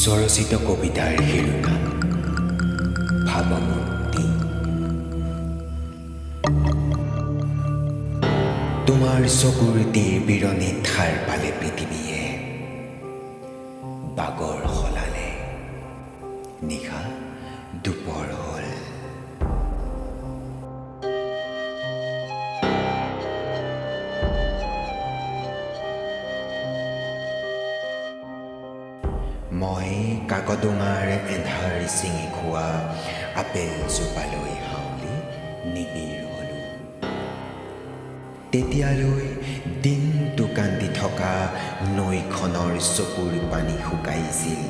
স্বৰচিত কবিতাৰ শিৰোনাম ভাৱমূৰ্তি। তোমাৰ চকুৰ তিৰবিৰণিত সাৰ পালে পৃথিৱীয়ে, বাগৰ সলালে, নিশা দুপৰ হ'ল। মই কাকডোঙাৰ এন্ধাৰ ছিঙি খোৱা আপেলজোপালৈ হাউলি নিবিড় হ'লোঁ। তেতিয়ালৈ দিনটো কান্দি থকা নৈখনৰ চকুৰ পানী শুকাইছিল।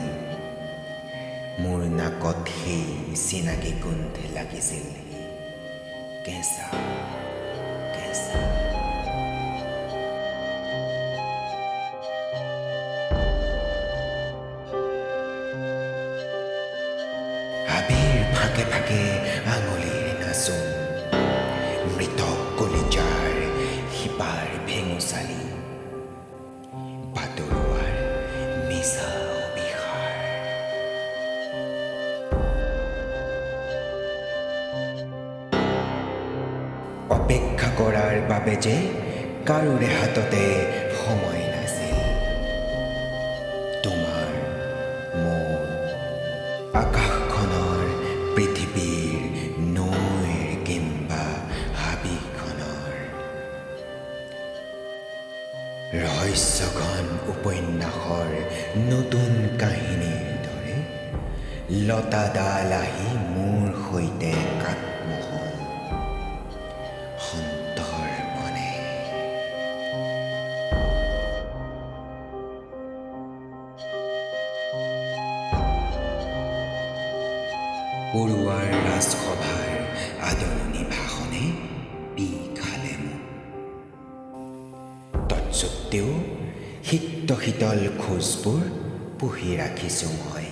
মোৰ নাকত সেই চিনাকি গোন্ধ লাগিছিলহি, কেঁচা কেঁচা। হাবিৰ ফাঁকে ফাঁকে আঙুলিৰ নাচোন, মৃত কলিজাৰ শিপাৰ ভেঙুচালি, বাটৰুৱাৰ মিছা অভিসাৰ। অপেক্ষা কৰাৰ বাবে যে কাৰোৰে হাততে সময় নাছিল, তোমাৰ, মোৰ, আকাশখনৰ, পৃথিৱীৰ, নৈৰ কিম্বা হাবিখনৰ। ৰহস্যঘন উপন্যাসৰ নতুন কাহিনীৰ দৰে লতাডাল আহি মোৰ সৈতে কাটমহল সন্তৰ্পণে। পৰুৱাৰ ৰাজসভাৰ আদৰণি ভাষণে পি খালে মোক। তৎসত্বেও সিক্ত শীতল খোজবোৰ পুহি ৰাখিছোঁ মই।